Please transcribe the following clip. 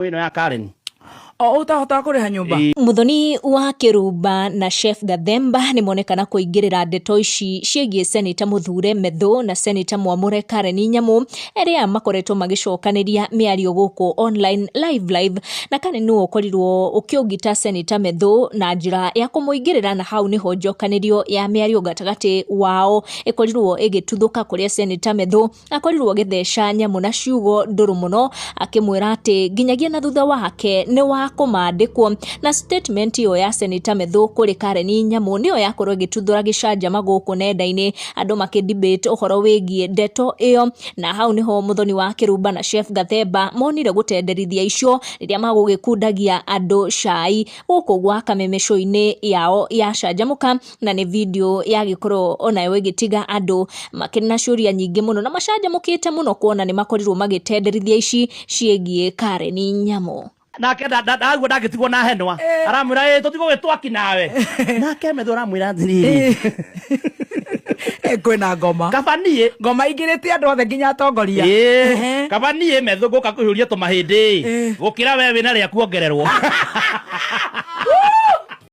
Ĩno ya Karen. O ũtahotaga kũrĩha nyũmba. Muthoni wa Kĩrumba na Chef Gathemba nĩ monekana kũingĩrĩra ndeto ici ciĩgiĩ Seneta Mũthure Methu na Seneta Mwamũre Karen Nyamu arĩa makoretwo magĩcokanĩria mĩario gũkũ online live live, na Karen nĩwe ũkorirwo ũkĩũgita Seneta Methu na njĩra ya kũmũingĩrĩra, na hau nĩho njokanĩrio ya mĩario gatagatĩ wao ĩkorirwo ĩgĩtuthũka, kũrĩa Seneta Methu akorirwo agĩtheca Nyamũ na ciugo ndũrũ mũno, akĩmwĩra atĩ nginyagia na thutha wake nĩ wa kũmandĩkwo. Na statement ĩyo ya Senator Methu kũrĩ Karen Nyamu nĩyo yakorwo ĩgĩtuthũra gĩcanjama gũkũ nenda-inĩ, andũ makĩ debate ũhoro wĩgiĩ ndeto ĩyo, na hau nĩho Mũthoni wa Kĩrumba na Chef Gathemba monire gũtenderithia icio rĩrĩa magũgĩkundagia andũ cai gũkũ gwa Kameme show-inĩ yao ya Canjamũka. Na nĩ video yagĩkorwo onayo ĩgĩtiga andũ makĩrĩ na ciũria nyingĩ mũno na macanjamũkĩte mũno, kuona nĩ makorirwo magĩtenderithia ici ciĩgiĩ Karen Nyamu. Nake ndaigua ndangĩtigwo na henwa, aramwĩra, "Ĩ, tũtigũgĩtwaki nawe." Nake Methu aramwĩra atĩrĩrĩ, Kwĩna ngoma. Kaba niĩ Ngoma ingĩrĩte andũ othe nginya atongoria. Kaba niĩ Methu ngũka kũhiũria tũmahĩndĩ gũkĩra we wĩna rĩa kuongererwo.